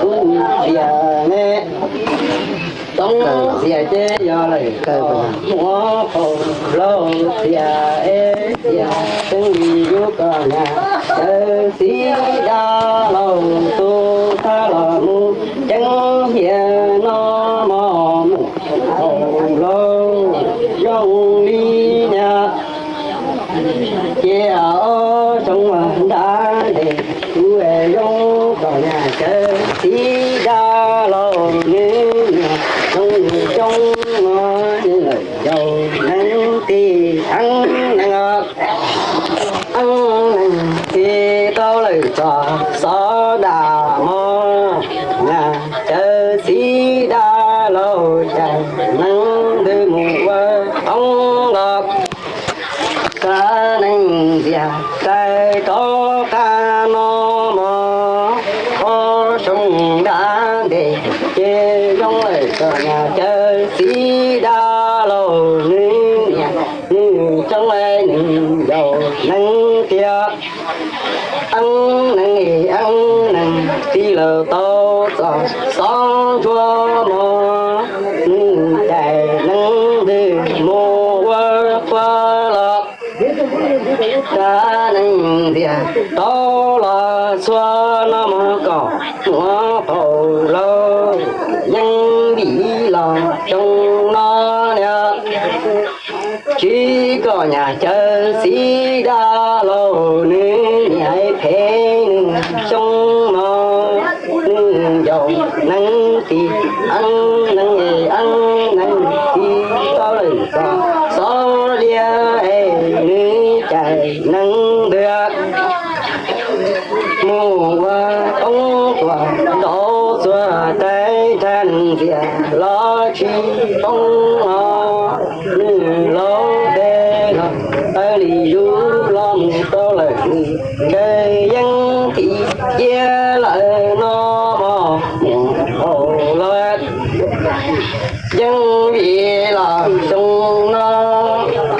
kuv txias ne, toob txias ces yog lawm, muab qaug lauj txias es txias xeeb li yus koj niag cawv txiv dab laug tus thab los mus ceeb hiav no mog, muab qaug lauj zoo li niag ces ob xyoo nrad ntes kuv zoo koj niag cawv txiv dab laug nws niag zoo li coob mog, nws lawm yau neeg tij eeb neeg eeb neeg tij tau lawm txog xov dam mog, niag cawv txiv dab laug cais neeg ntws mus ua qoob los. Xav neeg ntxias txais rov qab no mog, ob xyoo nrad ntes ces zoo lawm koj niag cawv txiv dab laug nws niag nws coob nws yau neeg tiag eeb neeg eeb neeg tij laug tau txog xov ntsuab mog, nws cais neeg ntws mus ua qhua los. Xav neeg ntxias tau los txhua no mog, kom muab qaug lauj yeej vim los xyoo no niag tsis koj niag cawv txiv dab laug nws niag phem nws xyoo no nws yau neeg tij eeb neeg eeb neeg tij tau lawm txog xov liab es nws cais neeg ntws mus ua qoob tuaj ntaus txuas tais thaj neeg ntxias los tsis poob os. Nws laub teb los tawv li yus los mus rau lawm nws ntshe yeej tiv ciab lawm no mog, mus haus lawm. Yeej vim los xyoo no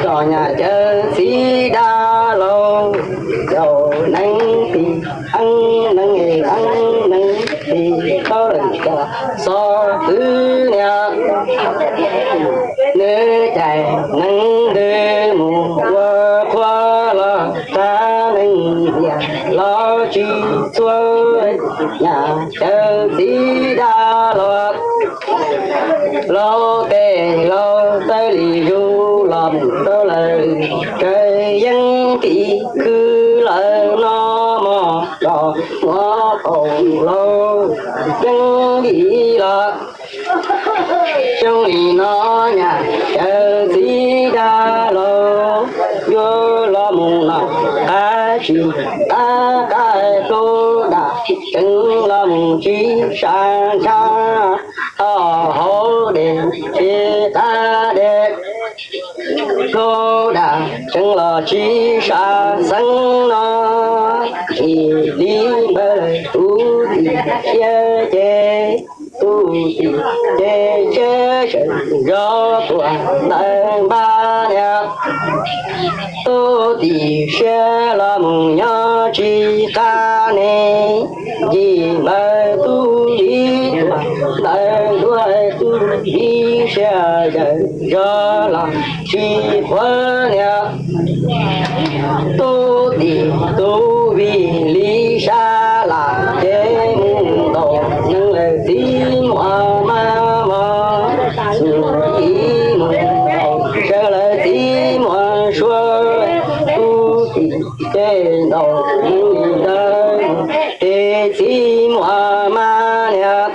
koj niag cawv txiv dab laug yau neeg tij eeb neeg eeb neeg tij tau lawm cov xov xwb niag nws cais neeg ntws mus ua qhua los txav neeg ntxias los tsis txhua niag cawv txiv dab laug. Laub teb laub tawv li yus los mus rau lawm, kawg yeej tiv khwv lawm no mog, los muab qaug lauj yeej vim los xyoo li no niag cawv txiv dab laug yuav los mus no qab tsis qab qab tus dam tseem los mus tsis sab ntshab toj hauv dej tsis qab dej. Tus dam tseem los tsis sab xeeb no, tsis li npawg tus tij siab ces tus tij ces siab sawv zog tuaj ntawm npab niag. Tus tij siab los mus nyob tsis qab ne, yim npawg tus tij tuaj ntawm duav tus tij siab sawv zog los tsis qhuav niag. Tus tij tus vij li sab lam ces mus ntaus neeg lawv txiv muaj mab mog, xub ib mus ntaus sawv lawv txiv muaj suab. Tus tij ces ntaus neeg li ntawd ces txiv muaj mab niag.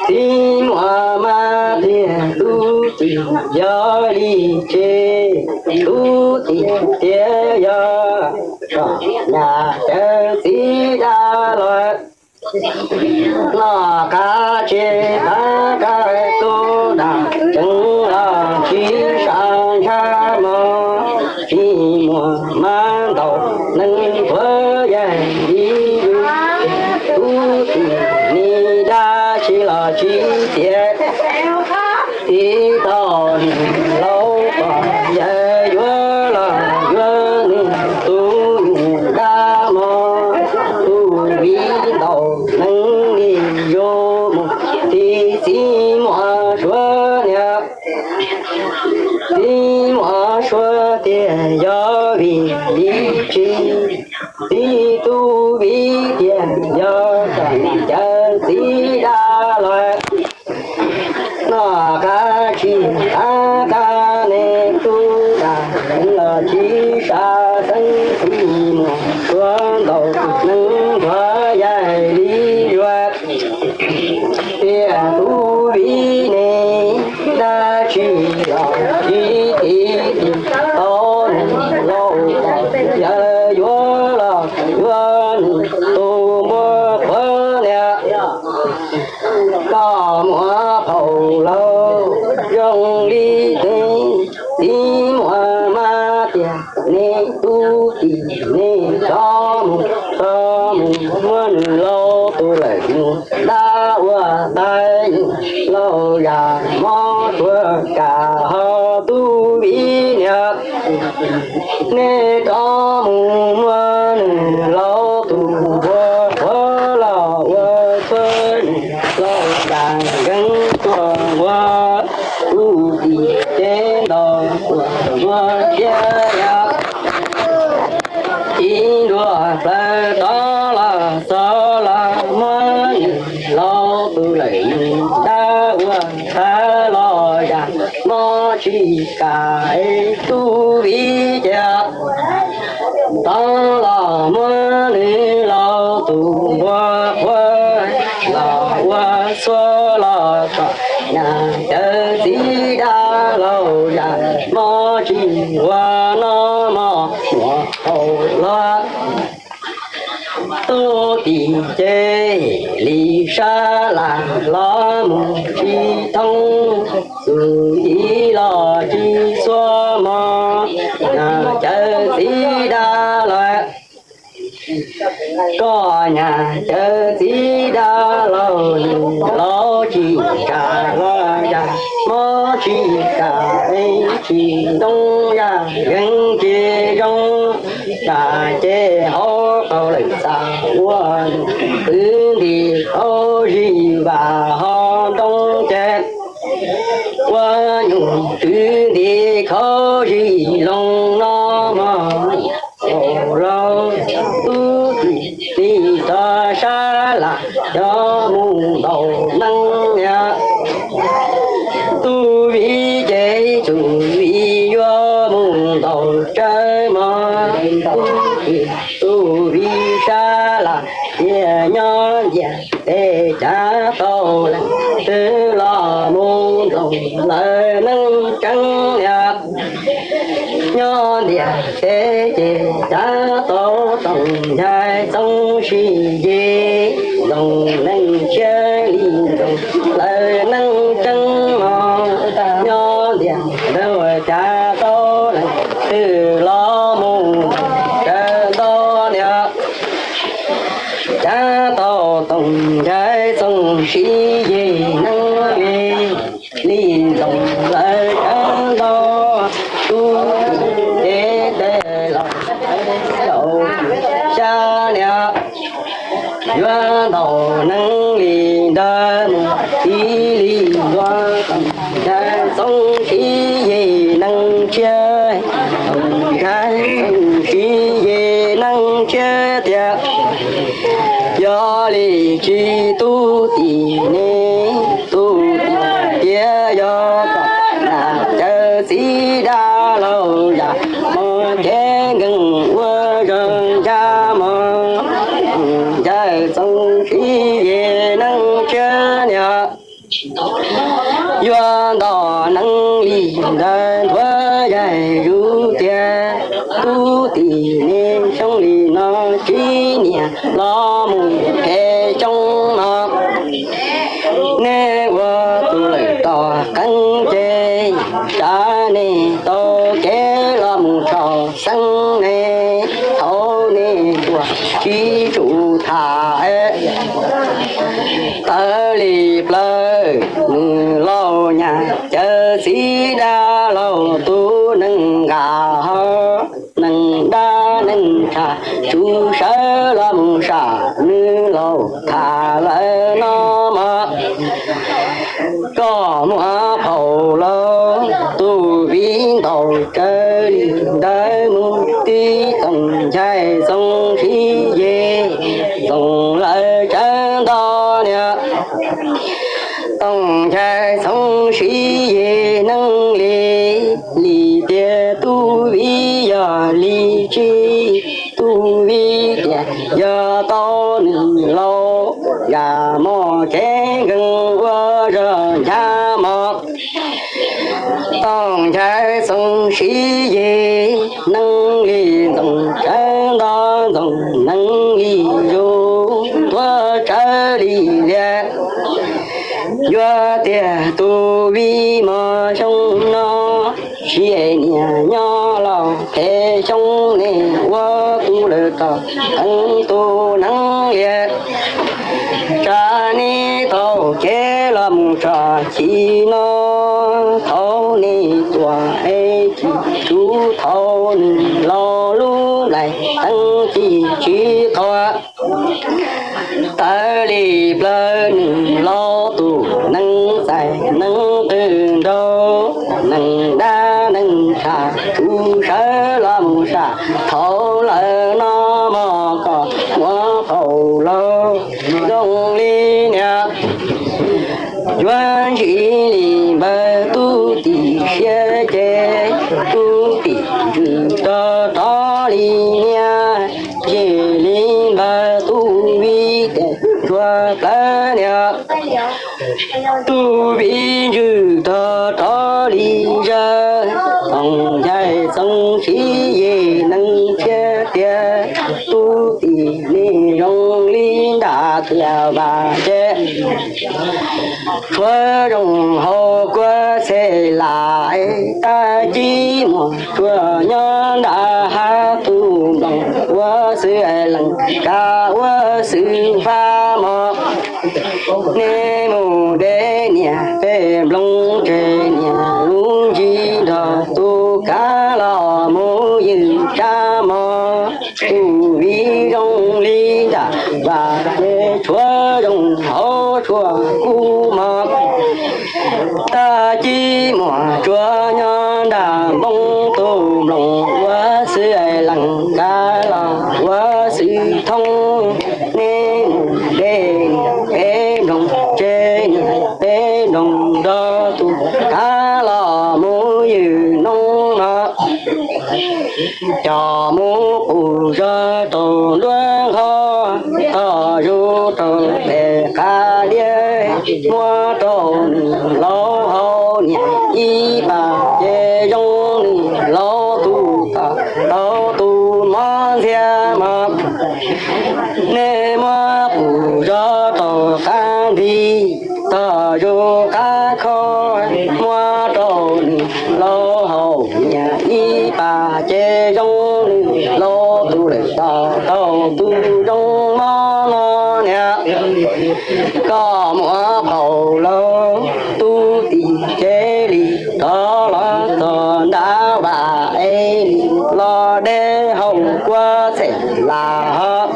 Txiv muaj mab tiag tus tij yog li ces tus tij tiag yog tso nyas cawv txiv dab laug. Noj qab tseg qab qab tus dam tseem los tsis sab ntshab mog, tsis muaj mab ntaus neeg tuag yeej li yus. Tus tij ni dab tsi los tsis tiag, tib tau nws laus pom yawg yuav los yuav nws tus nyuj dab mog, tus viv ntaus neeg Txiv muaj suav niam, txiv muaj suav tiag yog vim li tsis, txiv tub vim tiag yog kom cawm txiv dab los noj qab tsis qab qab nej tub dab los tsis sab xeeb txiv muaj suav ntaus neeg ntsuag yaig li yuav tiag tub vim nej dab tsis los tsis txiv tsis tau neeg laus kom yawg yuav los yuav nws tus npua qhuav niam. Koj muaj phaum laus zoo li teb, txiv muaj mab tiag nej tub txiv nej txhob mus, txhob mus muab nws laus tus lawm mus dab ua tais nws laus yam mob suav kam ho tub vim niam. Nej rov mus muab nws laus tus npua qhuav los ua txhua nws laus yam nkees tuaj npua, tub txiv cev ntaus tuaj npua thiab yog txiv nruab plawv rov los txog los muab nws laus tus lawm mus dab ua tais los yam mob tsis kam es tub vim tiag. Tov los muab nws laus tus npua qhuav los ua txhua los kom nyaj cawv txiv dab laus yam mob tsis ua noj mov muaj hauj lwm. Tub txiv ces li sab las los mus tsis thoob, txum ib los tsis txhua hmo, nyaj cawv txiv dab los koj nyaj cawv txiv dab laug, laug tsis kam los yam mob tsis kam es tsis ntoo yaj yeeb ces zoo, tsam ces hauv qaum lawm txaj ua kwv nti khaub zig vam ho ntoo ces ua nyuj kwv nti khaub zig loo no mog. Au lauj, tub txim li tog sab las cov mus ntaus neeg niam. Tub vim ces txum vim yuav mus ntaus tsawb mog. Tub vim sab las tias nyob ntiaj teb cav tau leej twg los mus ntaus lawv neeg tseeb niam. Nyob ntiaj teb ces cav tau toom nchai txoov sib yig, ntaus neeg tshiab li ntaus lawv neeg tseeb no. Nyob ntiaj teb cav tau leej twg los mus ntaus tsawb ntau niam. Cav tau toom nchai txoov sib yig neeg li, li ntaus lawv tsawb ntau. Tub txim ces tej laus caum xya niam. Yuav ntaus neeg li ntawd mus tib li, yuav toom nchai txoov sib yig neeg tshiab, toom nchai txoov sib yig neeg tshiab tiag. Yog li tsis tub txim ne, tub txim tias yog kom nyaj cawv txiv dab laug yam mob ces nkees ua zog ncaj mog, nchai txoov sib yig neeg tshiab niam. Yuav ntaus neeg li ntawd nthuav yaig zuj tiag. Tub txim ne, xyoo li no tsis niam los mus phem xyoo no. Nej ua tus lawm tom qeeb ces, tsam nej tau kev los mus tso xeeb ne, thaum nej tuaj tsis tsum tham. Tawv li plaws nws laus nyaj cawv txiv dab laug tus neeg nqa ho, neeg dab neeg tshaj tsuj sawv los mus sam nws laus tham lawm no mog. Koj muab phaum laus tus viv ntaus tsawv li ntawd mus tib Tooj Nchai Txoov Siv Yej, Txoov lawv tsawv nto niam. Tooj Nchai Txoov Siv Yej neeb li, li tias tus viv yog li tsis, tus viv tias yog tau nws laus, yam mos kev nkeeg ua zog ncha mos. Tooj Nchai Txoov Siv Yej neeb li Ntxoov tsawv nto, Ntxoov neeb li zuj, tuag tsawv li liaj. Yuav tias tus viv mos xyoo no, tsis niam nyob los phem xyoo nej ua tus lawm tau teev tus neeb liaj. Tsam nej taug kev los mus txog chim no, thaum nej tuaj es tsis tshua thaum nws laus lub nplaim teeb ci tsis qhuav. Tawv li plawv nws laus tus neeb txais neeb qw nraug, neeg dab neeg tshav tsuj sawv los mus sam thaum lawm no mog. Koj muab phaum laus zoo li niam, yuav ntsis li npawg tub tim siab ces, tub tim ntsws rog rov li niam, ntsis li npawg tub viv ces ntsuag plawv niam. Tub viv ntsws rog rov li zawg, Tooj Nchai Txoov Siv Yej neeb thiab tias, tub tim nej zoo li nram tiaj vam ces, tshuav zoo hauv kuab txhej lam, tag kis muaj tsuag nyob nram hav, tus nploos ua xwb lees kav ua xwb faj mog. Nej mus de niam peb nploos tseg niam lub ncig nrog tus kav los mus ywg tsa mog. Tus viv zoo li nram vam ces tshuav zoo hauv tshuaj kub mog. Tag kis muaj tsuag nyob nram npoo, tus nploos ua xwb lees kav los ua xwb thoob. Nej mus de niam peb nploos tseg niam peb nploos nrog tus kav los mus ywg noob no. Coj mus qus zog rau nruab nqho, tog zus rau pem qab diav, muab rau nws laus haus niam ib pas ces zoo nws laus tus tod tau tus mob ntxhias mog. Nej muab qus zog rau qab nrig, tog zus qab kho, muab rau nws laus haus niam ib pas ces zoo nws laus tus lawm tod tau tus zoo mob no niam. Koj muab phaum laus tub tim cev li rov los txog nram vaj es li los de hauv kuab txhej lam hov.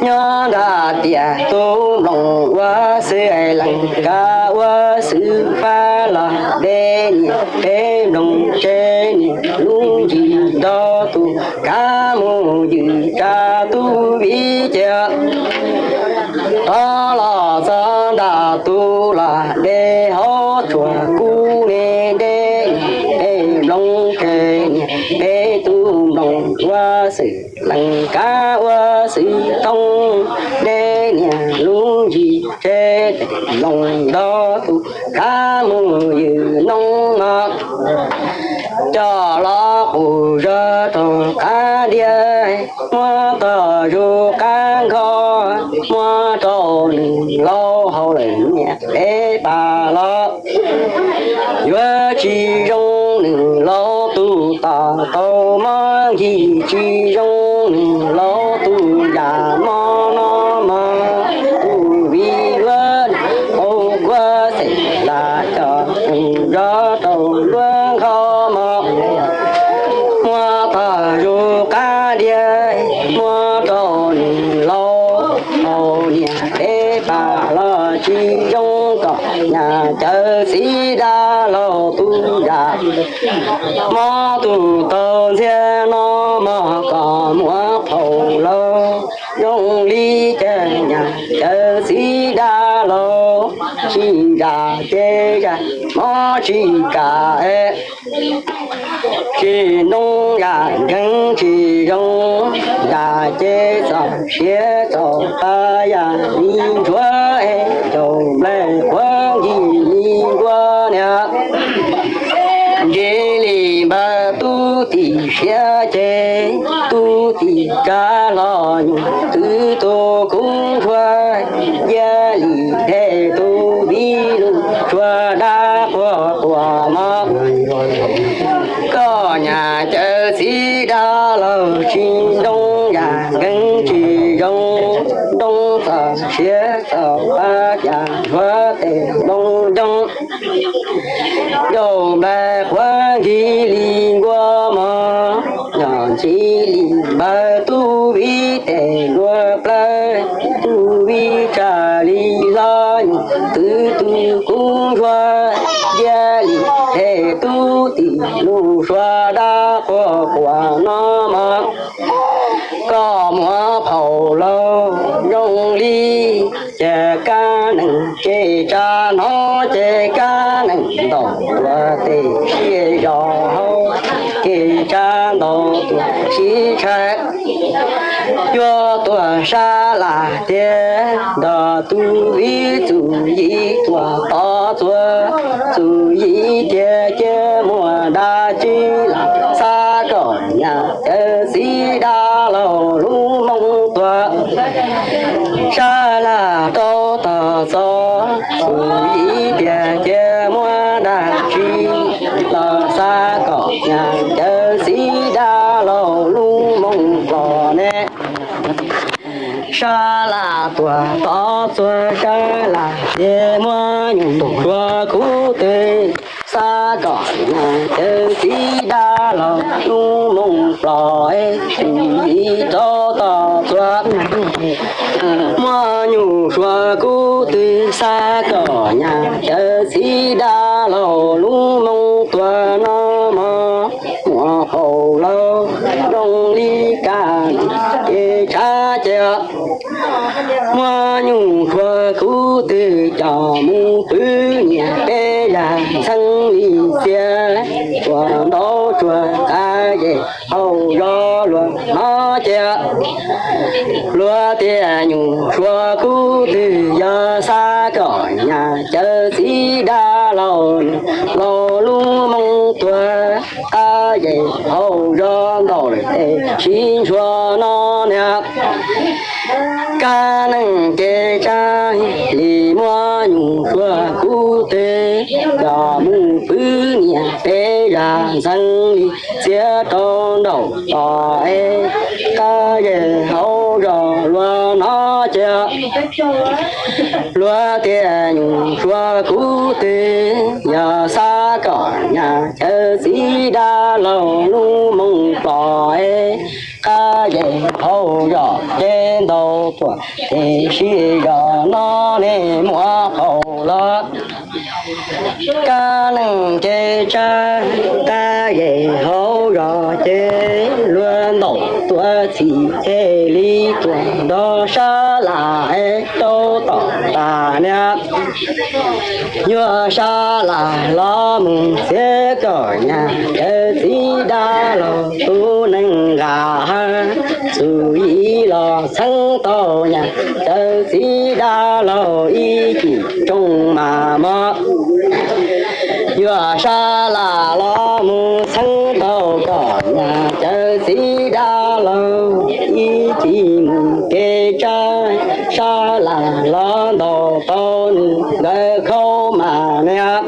Nyob nram tiaj tus nploos ua xwb lees kav ua xwb faj los de niam peb nploos tseg niam lub ncig nrog tus kav mus ywg tsa tub viv ces rov los txog nram tus los de hauv tshuaj kub ne de niam peb nploos tseg niam peb tus nploos ua xwb lees kav ua xwb thoob, de niam lub ncig tseg tes loos nrog tus kav mus ywg noob no. Coj los qus zog rau qab diav, muab tog zus qab nkho, muab rau nws laus haus lawm niam peb pas los. Yuav tsis zoo nws laus tus tod tau mob ncig, tsis zoo nws laus tus yam mob no mog. Tus viv yuav hauv kuab txhej lam coj qus zog rau nruab nqho mog. Muab tog zus qab diav, muab rau nws laus Niam peb pam los tsis zoo kom nyab cawv txiv dab laug tub yam mob tus tau ntxhiab no mog kom muab phaum laug zoo li cas nyab cawv txiv dab laug tsis ntsa ces zaj mob tsis kam tsis ntoo yam nkeeg tsis zoo, yam ces txom siab txom qab yam li ntsuav es caum nplaig quav nkig li nkuaj niam. Ntsis li npawg tub tim siab ces tub tim tsa hlo nyuam twv tus kub ntsuag, cia li hle tus viv lus tsuag dab quaj quas no. Koj nyab cawv txiv dab laug tsis ntoo yam nkeeg tsis zoo, ntoo txom siab txom qab cas ntsuav tes nplooj ncoo, caum nplaig quav nkig li nkuaj mog. Yog ntsis li npawg tub viv tes nruab plawv, tub viv tsa li hlo nyuam twv tus kub ntsuag, cia li hle tub tim lus suav dab quaj quas no mog. Koj muab phaum laug zoo li ces kab nees kev tsa hnov ces kab nees ntaus tuag tes siab zog hauv, kev tsa ntaus tuag sib tshais. Yuav tuag sab laj tiag nrog tus viv txuj yim tuag tod txuas, txuj yim tiag ces muaj dab tsi lam xav kom nyab cawv txiv dab laug lub moo tuag. Sab laj rau tog txo, txuj yim tiag ces muaj dab tsi los xav kom nyab cawv txiv dab laug lub moo plom ne. Sab laj tuag tod txuas sab laj ces muaj nyuj suav kub twg, xav kom nyab cawv txiv dab laug lub moo plom es txuj yim rau tog txuas. Muaj nyuj suav kub twg xav kom nyab cawv txiv dab laug lub moo tuag no mog. Muab phaum laug zoo li kab nees kev tsa ces muaj nyuj suav kub twg coj mus pw niam peb zaj ntxeev li txiaj, tsuas ntaus tsuas qab zes hauv zos luag hnov ces luag tias nyuj suav kub twg yog xav kom nyab cawv txiv dab laug, laug lub moo tuag, qab zes hauv zos ntaus lawm tes sib ntshua no niam. Kab nees kev tsa li muaj nyuj suav kub twg coj mus pw niam peb zaj ntxeev li txiaj rau nraum tos es qab zes hauv zos luag hnov ces luag tias nyuj suav kub twg yog xav kom nyab cawv txiv dab laug lub moo plom es qab zes hauv zos ces ntaus tuag tes sib zos no ne muab phaum laug. Kab nees kev tsa qab zes hauv zos ces luag ntaus tuag txhim tes li tuag nrog sab laj es rau tom tas niam. Yuav sab laj los mus txiav kom nyab cawv txiv dab laug tus neeg nqa ha, txuj yim los txheeb tau nyab cawv txiv dab laug ib cim nrooj mas mog. Yuav sab laj los mus txheeb tau kom nyab cawv txiv dab laug ib cim mus kev tsa, sab laj los ntaus tau nws nkawd khaub mas niam.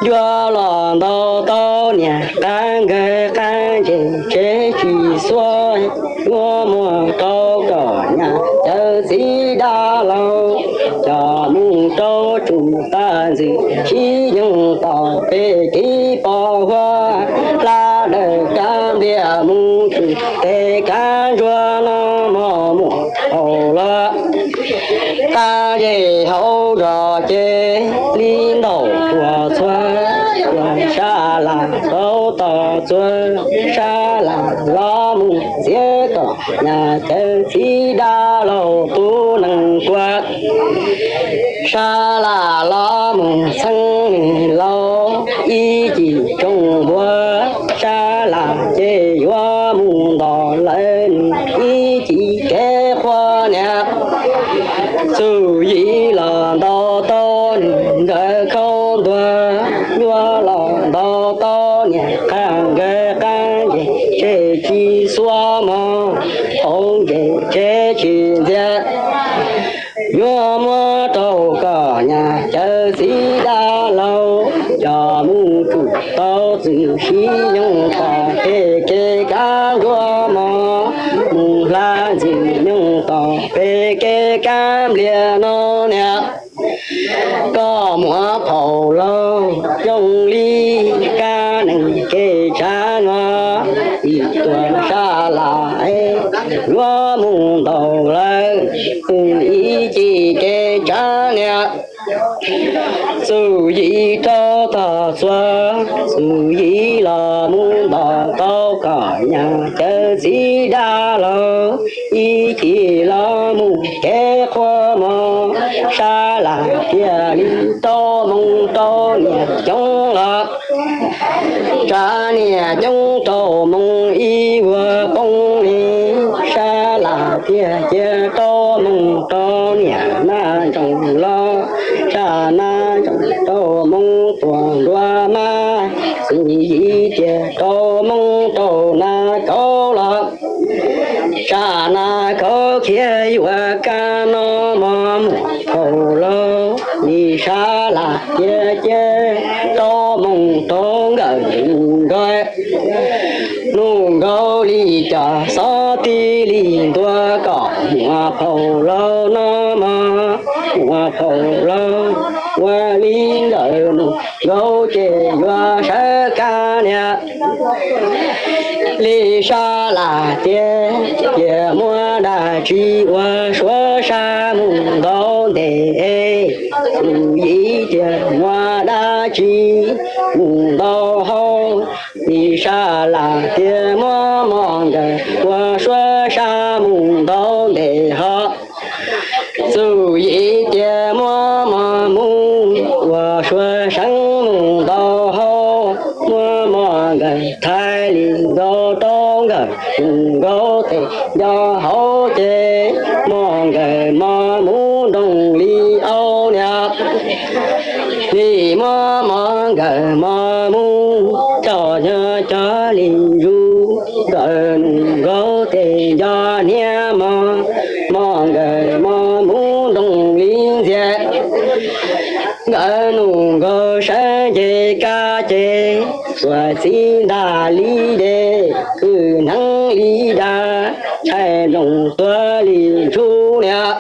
Yuav los ntaus tau niam qab nkawd qab ntses tsev tsis xuab, yuav muab rau kom nyab cawv txiv dab laug coj mus rau tsuj tag ntxwg sib yoog tom pem kev pos huab, hla dawm kab npias mus tsuj tes kab ntsuab no mog muab phaum laug. Qab zej hauv zos ces li ntaus puas txhua, sab las rau tom txhua, sab las los mus txiav kom nyas cawv txiv dab laug tub nees kua. Sab las los mus txheeb niam laus ib cim rooj npua, sab las ces yuav mus ntos lawv nws ib cim kev qhua niam. Txum yim los ntaus tau nws nkawd khaub ntuag, yuav los ntaus tau niam qab nkawd qab nces, tseg tsis xuav mog, hauv nces tseg tsis ntxias. Yuav muab rau kom nyas cawv txiv dab laug, coj mus tsum tau txwm sib nyoog tom pem kev kab nruab mog, mus hla ntxwm nyoog tom pem kev kab nplias no niam. Koj muam phaum laug, zoo li kab nees kev tsav no, ib tuam sab las es yuav mus ntaus lawv ib cim kev tsav niam. Txum yim rau tom txhua, txum yim los mus ntaus tau kom nyas cawv txiv dab laug, ib cim los mus kev qhua mog, sab las thiaj li rau moo rau niam coob los. Tsav niam coob rau moo ib vuag poob li, sab las thiaj cia rau moo rau niam nab ntsoov los. Sab nab ntsoov rau moo tuaj nruab mab, txum yim tias rau moo rau nab kaub los. Sab nab kaub khiav yuav kab no mog muam phaum laug, li sab las cia cia rau moo rau nkawm nus nkaus. Nus nkaus li cov xob tib li ntua kom muam phaum laug no mog, muam phaum laug ua li nkawm nus nkaus ces yuav sawv kab niam. Li sab las tias, cia muab dab tsi ua suav sab mus ntaus ntes, txum yim tias muab dab tsi mus ntaus hauv. Li sab las tias muab mos nkawm ua suav sab mus ntaus ntes hov. Txum yim tias muab mos mus ua suav sab mus ntaus hauv, muab mos nkawm thaij li nkaus rau nkawm nkaus tes nco hauv ces mos nkawm mos mus nroo li au niam. Li muab mos nkawm mos mus coj nyob cov li zus, nkawm nus nkaus tes nco hniav mog, mos nkawm mos mus nroo li ntxias. Nkawm nus nkaus sawv nce kab ces tuam txiv ntaj li dej, kwj hneev li dab, tshais nroos tuag li ntsuj niam.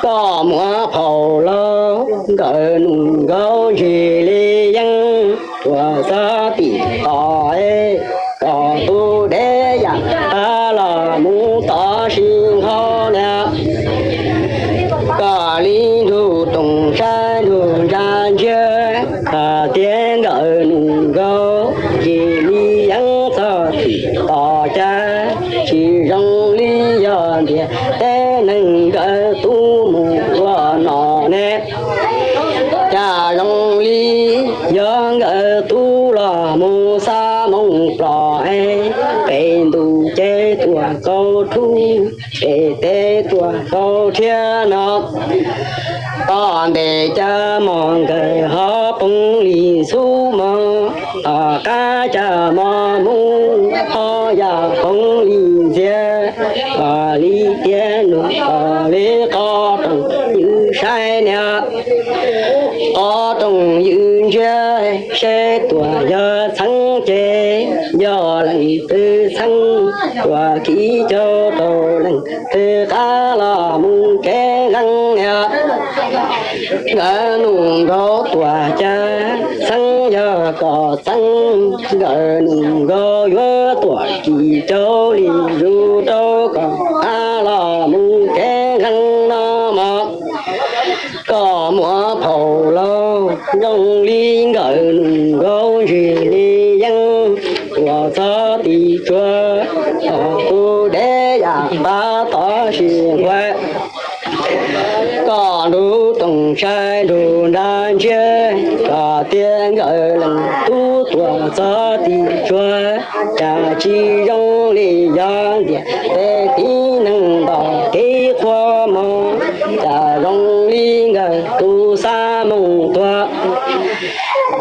Koj muab phaum laug, nkawm nus nkaus ntsis li yeeb, tuam txog tim tos kom tus dev yam qab los mus tod sib nqhau niam. Kom li nrug toom sab nrug ntsa ntsiag, hais tias nkawm nus nkaus ntsis li yeeb txog tim tos cas, tsis zoo li yog ntiag teb neeg nkawm tub mus ua nom ne. Cas zoo li yog nkawm tub los mus xa moo plos es, pem ntuj ces tuaj tau rhuv, pem teb tuaj tau rhiab no. Tom ntej cas mos nkawm ho poob li ntxhub mog, tom qab cas mos mus ho yam poob li ntxiag. Kom li tiag nus kom li qhov rooj ywm saib niam. Qhov rooj ywm ntsia seb tuam yog txheeb ces, yog leej twg txheeb, tuam kiv caug rau leej twg qab los mus kev nqeeb niam. Nkawm nus nkaus tuam cas txheeb, yog kom txheeb, nkawm nus nkaus yuav tuam kiv caug li zus rau kom qab los mus kev nqeeb no. Koj muam phaum laus zoo li nkawm nus nkaus ntsis li yeeb, tuam txog tim tsuas, tus deb yam npab tod sis nqua. Koj nrug toom sai nrug nra ntsiab, koj tias nkawm leej tub tuam txog tim tsuas, cas tsis zoo li yog ntiaj teb tib neeg ntaus kev qhua mog, cas zoo li nkawm tus xav moog tuag.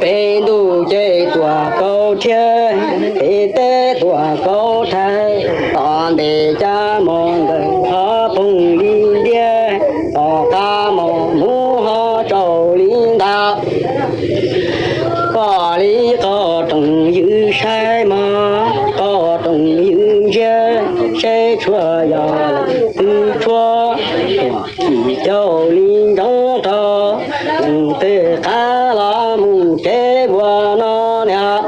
Peb ntuj ces tuam kaus thiab, peb teb tuam kaus rhais, tom ntej caj mog nkawm ho phooj li ntiag, tom qab mog muv ho tsaus li ntag. Koj li qhov rooj ywm saib mog, qhov rooj ywm ntsia, seb tshuav yog leej twg tshuav, tuam tim caus li ntsoov rau, leej twg qab los mus tsev vuag no niag.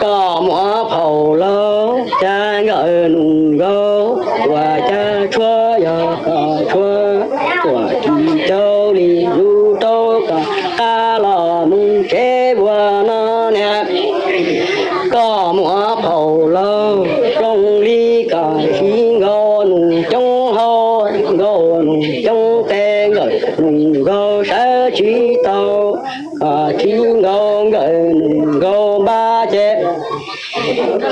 Koj muam phaum laus, cas nkawm nus nkaus, ua cas tshuav yog koj tshuav, tuam tim caus li lug rau koj qab los mus tsev vuag no niag. Koj muam phaum laus zoo li koj tsis nkaus nus coob hau, nkaus nus coob tes, nkawm nus nkaus sawv tsis tau, koj tsis nkaus nkawm nus nkaus npab ces,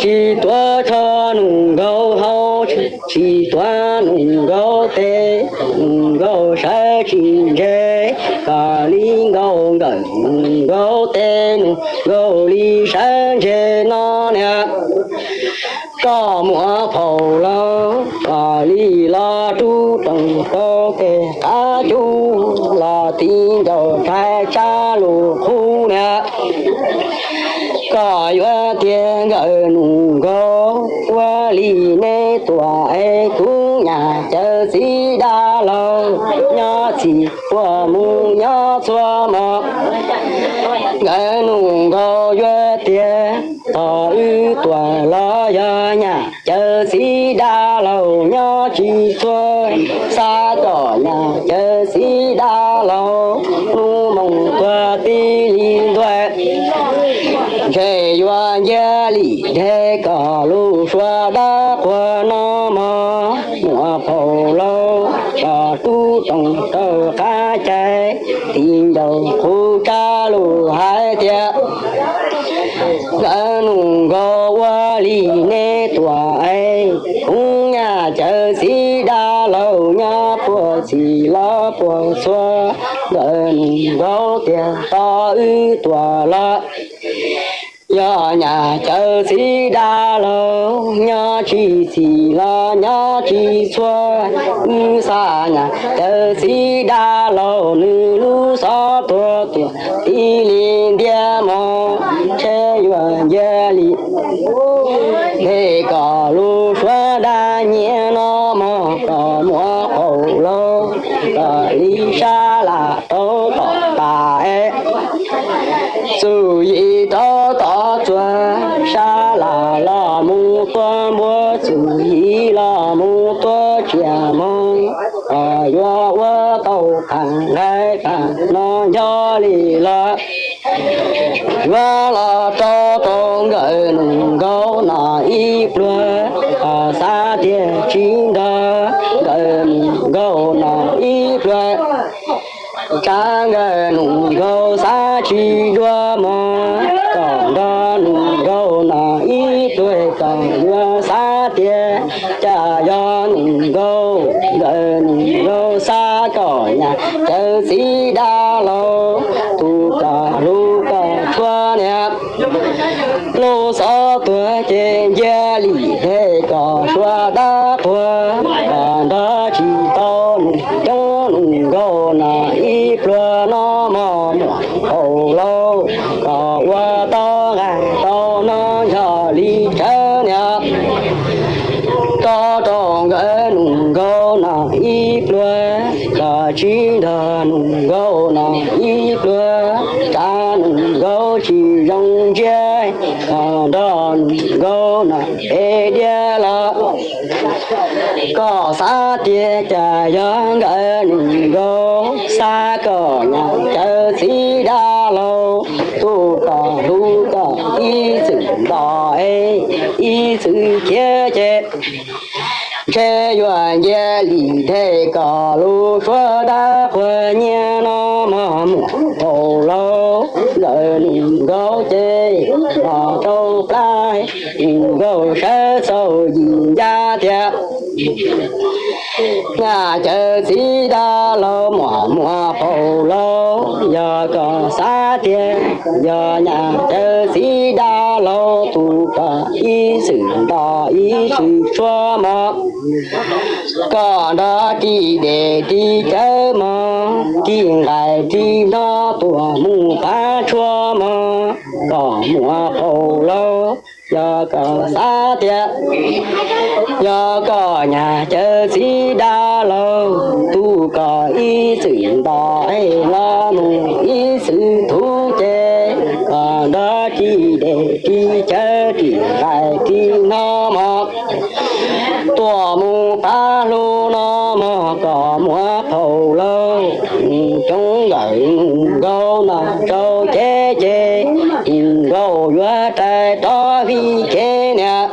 tsis tuav tsho nus nkaus hau, tsis tuav nus nkaus tes, nus nkaus sawv tsis ntse, koj li nkaus nkawm nus nkaus tes, nus nkaus li sawv ntse no niag. Koj muam phaum laus, koj li los rub rooj rau tes qab cub, los tim ncauj rhais tsa lus qhuav niag. Koj yuav tias nkawm nus nkaus, ua li neb tuam es kuv nyam cawm txiv dab laug, nyob txhij puag mus nyob txhua mog. Nkawm nus nkaus yuav tias, tog wb tuam los yog nyam cawm txiv dab laug nyob tsis txhua, xav kom nyam cawm txiv dab laug, hnub moos tuag tib li ntuag. Ntshe yuav ncia li dheev koj lub suab dab qhuas no mog. Muam phaum laus, koj rub rooj rau qab cai, tim ncauj qhuav tsa lus hais tias, nkawm nus nkaus, ua li neb tuam es kuv nyam cawm txiv dab laug nyob puag txhij los puag txhua. Nkawm nus nkaus tias, tog wb tuam los yog nyam cawm txiv dab laug nyob tsis txhij los nyob tsis txhua, wb xav nyam cawm txiv dab laug, nws lub xov tuag tuam tib li ntiag mog. Ntshe yuav ncia li dheev koj lub suab dab nyiam no mog. Koj muam phaum laus, koj li sab laj rau tom tas es, txuj yim rau tom txuas, sab laj los mus tuav npua, txuj yim los mus tuav tsiaj moog. Koj yuav ua tau qhov nqaij qhov no nco li los, yuav los rau rau nkawm nus nkaus no ib pluag. Koj xav tias tsis nrog nkawm nus nkaus no ib pluag, tsam nkawm nus nkaus xav tsis dua mog. Koj nrog nus nkaus no ib pluag, koj yuav xav tias cas yog nus nkaus, nkawm nus nkaus xav kom nyam cawm txiv dab laug, tus koj hlub koj tshua niag. Lub xov tuag ces ncia li dheev koj suab dab qhuas, koj nrog tsis tau nus coob nus nkaus no ib pluag no mog. Muam phaum laus, koj ua tau nqaij tau no nco li tsawv niag. Rau rau nkawm nus nkaus no ib pluag, koj tsis nrog nus nkaus no ib pluag, tsam nus nkaus tsis zoo ntsiab, koj nrog nus nkaus no pem diav los. Koj xav tias cas yog nkawm nus nkaus, Xav kom nyam cawv txiv dab laug, tus kom hlub kom ib txwm nto es ib txwm khiav ces, ntshe yuav ncia li dej kom lub suab dab qhuas nyiaj no mog. Muam phauj laug, nkawd nus nkaus ces los rau plab, nus nkaus sawv txaus yim ncaj tias nyam cawv txiv dab laug. Muam muam phauj laug, yog koj xav tias yog nyam cawv txiv dab laug, tus kom ib txwm nto ib txwm tshuab mog, kom nrog ris dej ris cawv mog, ris nqaij ris hno tuaj mus pab tshuab mog. Koj muam phauj laug, yog koj xav tias yog koj nyam cawv txiv dab laug, tus kom ib txwm nto es los mus ib txwm thum ces, kom nrog ris dej ris cawv ris nqaij ris hno mog, tuaj mus pab hlub no mog. Koj muam phauj laug, coob nkawm nus nkaus no rau ces ces, nus nkaus yuav rais rov vij ces niam.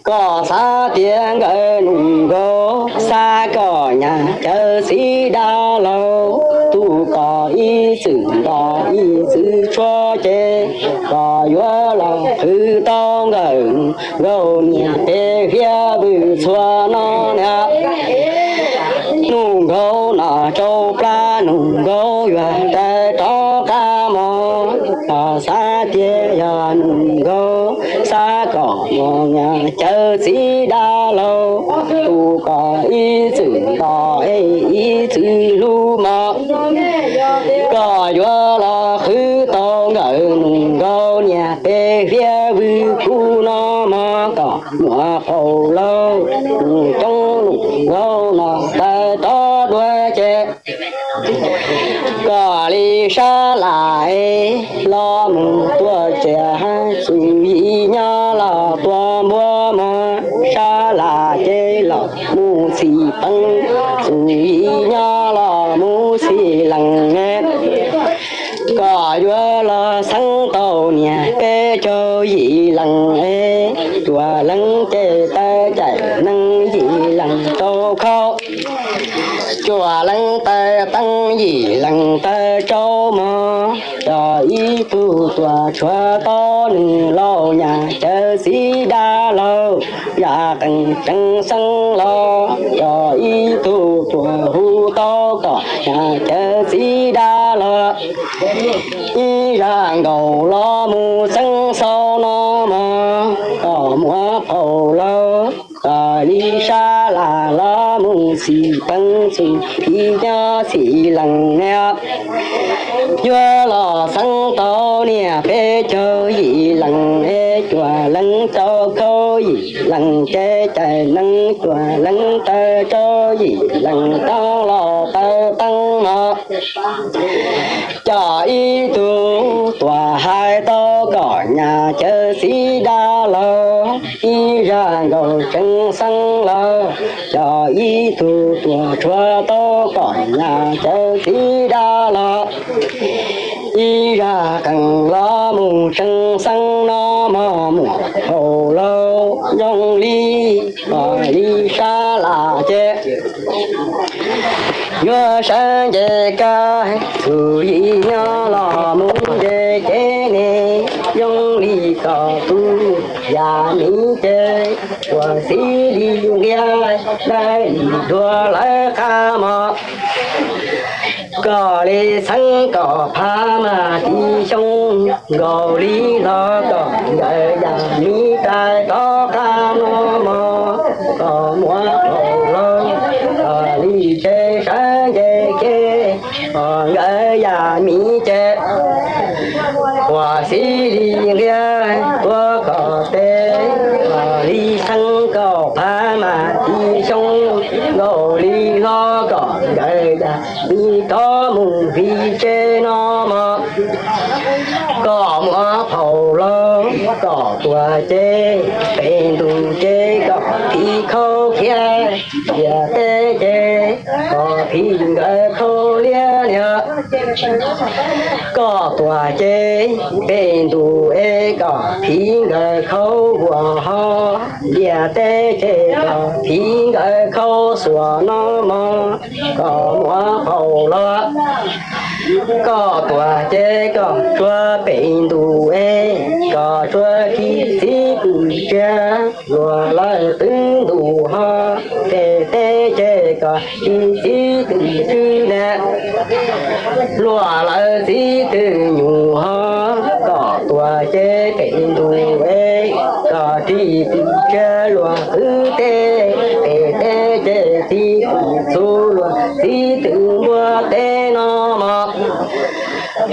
Koj xav tias nkawd nus nkaus, xav kom nyam cawv txiv dab laug, tus kom ib txwm nto ib txwm tshuab ces, koj yuav los qhwv tau nkawd nkaus niam peb fiab vwm txhua no niam. Nus nkaus no rau plab, nus nkaus yuav rais rov qab mog. Koj xav tias yog nus nkaus, xav kom mus nyam cawv txiv dab laug, tus kom ib txwm nto es ib txwm hlub mog. Koj yuav los qhwv tau nkawd nus nkaus niam peb fiab vwm kuv no mog. Koj muam phauj laug, nus coob nus nkaus no rais rov dua ces, koj li sab laj es los mus tuaj txias, xum yim nyob los tua npua mog. Sab laj ces los mus txhim peev, xum yim nyob los mus txhim lees. Koj yuav los xeeb tau niam peb caug yim lees es, cuaj lees ces taw cai nees, yim lees tau khau, cuaj lees taw teeb, yim lees taw tsau mog. Yog ib tug tuaj tshuav tau nws laus nyam cawv txiv dab laug, yam qees tseem xeeb los. Yog ib tug tuaj hu tau koj nyam cawv txiv dab laug, ib zaj nkaus los mus xeeb xaus no mog. Koj muam phauj laug, koj li sab laj los mus txhim peev, xum yim nyob txhim lees niam. Yuav los xeeb tau niam peb caug yim lees es, cuaj lees tau khau, yim lees ces cai nees, cuaj lees taw tsau, yim lees tau los taw teeb mog. Coj ib tug tuaj hais tau koj nyam cawv txiv dab laug, ib zaj nkaus tseem xeeb los. Coj ib tug tuaj tshuav tau koj nyam cawv txiv dab laug, ib zaj qees los mus tseem xeeb no mog. Muam phauj laug, yooj li, koj li sab laj ces yuav sawv nce kab, xum yim nyob los mus nce ces ne, yooj li koj tus yam miv ces, ua xib li nqia dai li dua lawv qab mog. Koj li xeeb koj phav mas tib xyoo, nkaus li hlo koj nkawd yam miv tais rov qab no mog. Koj muam phauj laug, koj li tsev sawv nce ces, koj nkawd yam miv ces, ua xib li nqia tua koj tes, koj li xeeb koj phav mas tib xyoo, nkaus li hlo koj nkawd yam miv rov mus vij tsev no mog. Koj muam phauj laug, Koj tuag ces pem ntuj ces koj phiv khaub khiab, ntiaj teb ces koj phiv nkawm khaub liab niag. Koj tuag ces pem ntuj es koj phiv nkawm khaub vuag ho, ntiaj teb ces koj phiv nkawm khaub xuas no mog, koj muab phau los. Koj tuag ces koj tsuag pem ntuj es koj tsuag kis txiv kwv tij luag lawv twb ntuj ho, ntiaj teb ces koj kis txiv kwv tij ne. Luag lawv txiv twj nyuag ho, koj tuag ces pem ntuj es koj ris kwv tij luag kwv teb, ntiaj teb ces txiv kwv tij luag txiv twj npua teb no mog.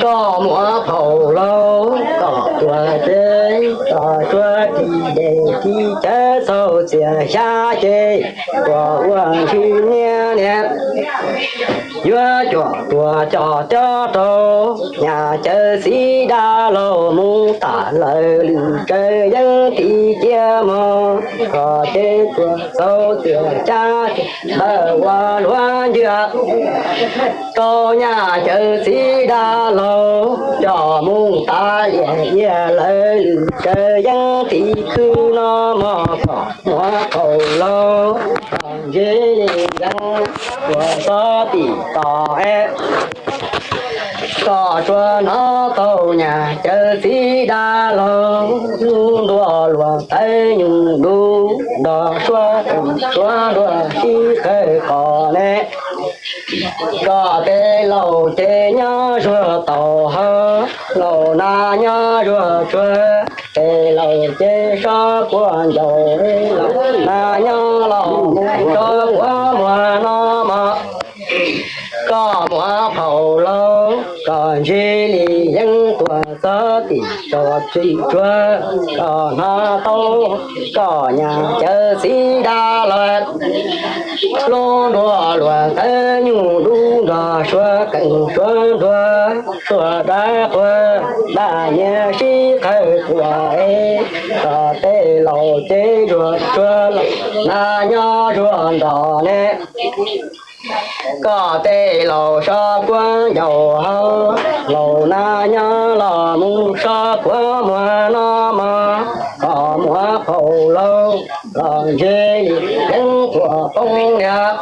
Koj muab phau los, koj tuag ces koj tsuag ris dej ris cawv txhaum txias xyab ces koj ua ntsis niaj niam. Yuav cuam tuag coj cob rau nyaj cawv txiv dab laug mus tas lawv lwm tsaws yeeb tim ciaj mog, koj ces tsuag txhaum txias xyab ces ntawd ua luag ncua rau nyaj cawv txiv dab laug coj mus tas liaj iab lawv lwm tsaws yeeb tim khw no mog. Koj muab phau los, koj ntse li yeeb tuam txob tim toj es koj tsuas hnov tau nyaj cawv txiv dab laug lub ntuas luag tawv nyuj dub nrog suab, suab nruab sib qawg qos ne. Koj tej laus ces nyob zuag taus ho, laus na nyob zuag tsuag, tej laus ces sob puag ncauj, laus na nyob los mus sob puag muag no mog. Koj muab phau los, koj ntse li yeeb tuam txob tim toj tsuag, koj hnov tau koj nyaj cawv txiv dab laug lub ntuas luag tawv nyuj dub nrog suab qeej suab nruab, suab dab quag dab nyiag sib qawg quas es, koj tej laus ces zuag tsuag, laus na nyob zuag nrog ne. Koj tej laus sob puag ncauj ho, laus na nyob los mus sob puag muag no mog. Koj muab phau los, koj ntse li yeeb tuam poob liaj.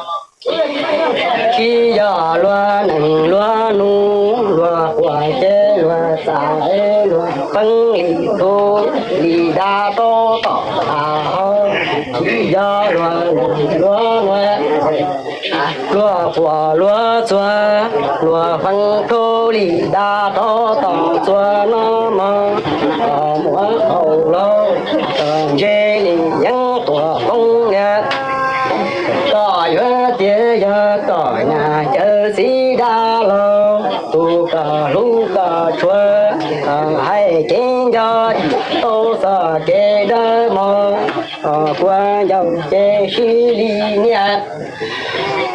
Tsis yog luag neej luag nus, luag quas ces luag txais, luag peeb li tub li dab rau tom tas ho. Tsis yog luag neej luag nus, luag quas luag txuas, luag peeb plhu li dab rau tom txuas no mog. Koj muab phau los, koj ntse li yeeb tuam poob liaj. Koj yuav tias yog koj nyaj cawv txiv dab laug, tus koj hlub koj tshua, koj hais kev nco tsis tau txoj kev dawb mog. Koj puag ncauj ces sib li nyiaj,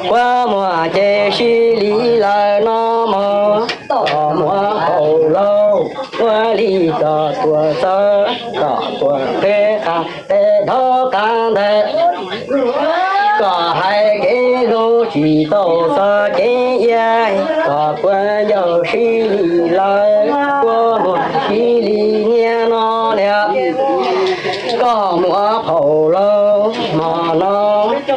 puag muag ces sib li lawm no mog. Koj muab phau los, muab li koj tuam txob, koj tuam qhib qha tej dhau qab ntawd. Koj hais kev hlub tsis tau txoj kev iab, koj puag ncauj sib li lawm, puag muag sib li nyiaj no liaj. Koj muab phau los, hmo no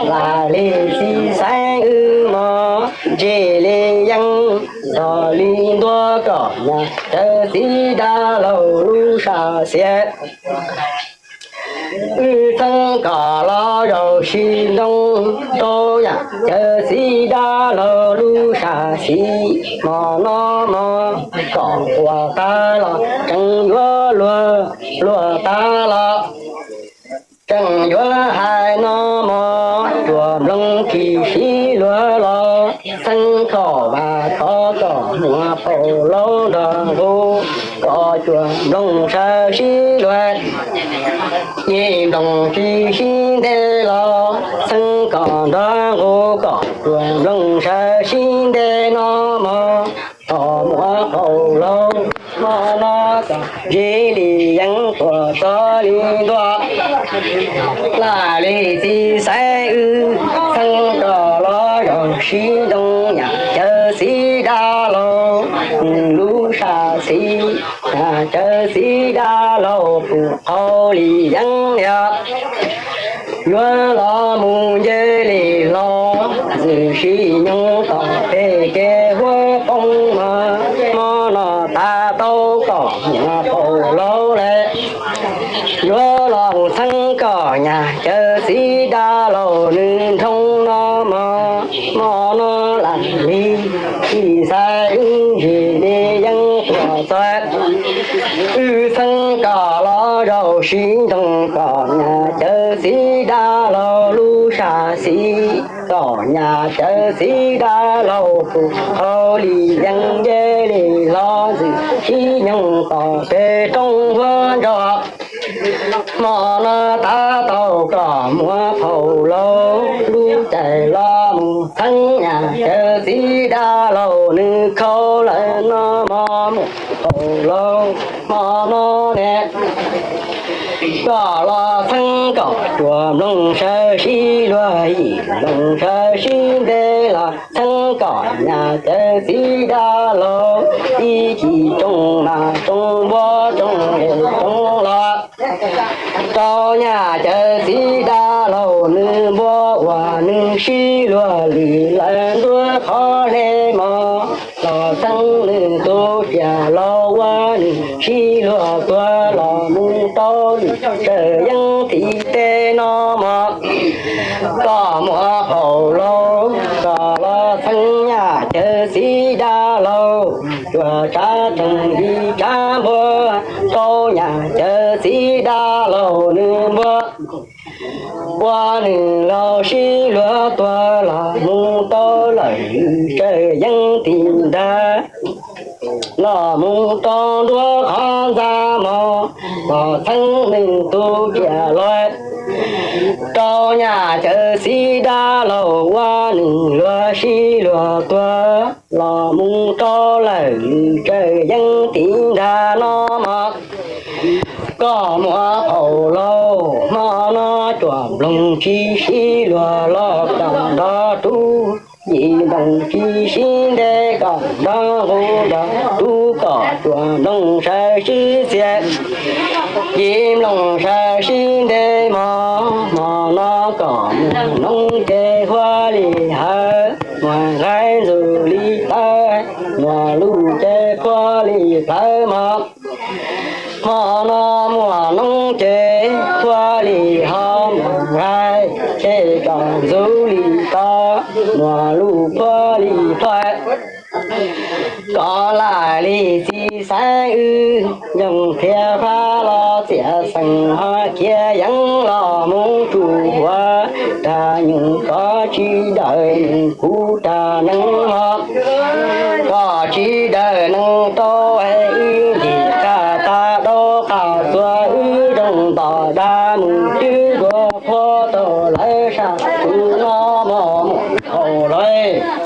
lam li txiv xeeb wb mog, ntse li yeeb txog li ntua koj nyaj cawv txiv dab laug lub sab xiab. Wb txeeb koj los zaum sib nroo rau nyaj cawv txiv dab laug lub sab xis. Hmo no mog, koj quas tag los tseem yuav luag, luag tag los tseem yuav hais no mog. Tsuas nplooj tsis siv luag los, txeeb khov vas khov, koj muab phau los nrog nqus, koj tsuas nplooj sawv sib luag. Yim nplooj tsis sib nte los, txeeb koj nrog nqus, koj tsuas nplooj sawv sib nte no mog. Koj muab phau los, hmo no koj ntse li yeeb tuam txob, Laj li txiv xaiv wb txheeb kom los zaum sib ntoo, nyaj cawv txiv dab laug nws lub sam xis, nyaj cawv txiv dab laug pum qau li yeeb yog. Yuav los mus nce li hlo, ntxwm sib nyoog tom pem kev huab poob mas, hmo no tav tau kom muab faus lauj le. Yuav los mus txheeb kom nyaj cawv txiv dab laug nws nroo no mog, hmo no lam li txiv xaiv wb ntsis li yeeb tuaj txog. Wb txheeb kom los zaum sib ntoo kom nyaj cawv txiv dab laug lub sam xis, kom nyaj cawv txiv dab laug pum qau li yeeb nce li hlo, ntxwm sib nyoog tom pem roob huab nrog. Hmo no tav tau kom muab faus lauj, lub caij los mus txheeb nyaj cawv txiv dab laug nws khau lawm no mog, muab faus lauj. Hmo no ne kom los txheeb kom cuam nplooj sawv sib luag, yim nplooj sawv sib nte los txheeb kom nyaj cawv txiv dab laug ib cim tsoo mas tsoo npua tsoo es tsoo los rau nyaj cawv txiv dab laug nws npua uas nws sib luag lwm lawm ntuj qhov hle mog, los txheeb nws tus tsiaj laug uas nws sib luag tuag los mus rau lwm tsawg yeeb tim teb no mog, kom muab faus lauj. Kom los txheeb nyaj cawv txiv dab laug, cuam tshav tsoog yim tshav npua rau nyaj cawv txiv dab laug nws npua uas nws laus sib luag tuag los mus rau lwm tsawg yeeb tim ntag, los mus rau nruab qhov ntxa mog, los txheeb nws tus tsiaj laug rau nyaj cawv txiv dab laug uas nws laus sib luag tuag los mus rau lwm tsawg yeeb tim ntag no mog, kom muab faus lauj. Hmo no cuam nplooj tsis sib luag los kom nrog rub, yim nplooj tsis sib nte kom nrog nqus nrog rub, kom cuam nplooj sawv sib txia, yim nplooj sawv sib nte mog. Hmo no kom muaj noob ces huab li hawv, muaj nqaij ntxuj li plawv, muaj luj ces huab li plawv mog. Hmo no muaj noob ces huab li hawv, muaj nqaij ces tsom ntxuj li to, muaj luj huab li plawv. Kom laj li txiv xaiv wb yoog thiab fab los txiav xeem ho khiav yeeb los mus tsuj huab, rag nyuj kov tsis dawm nws kuv rag neeb mog. Koj tsis dawm neeg rau es wb ntim rag tag rau qab txuas wb zoo nto dag mus cwb dua qhuav tau lawv sab tus no mog, muaj haum lawm.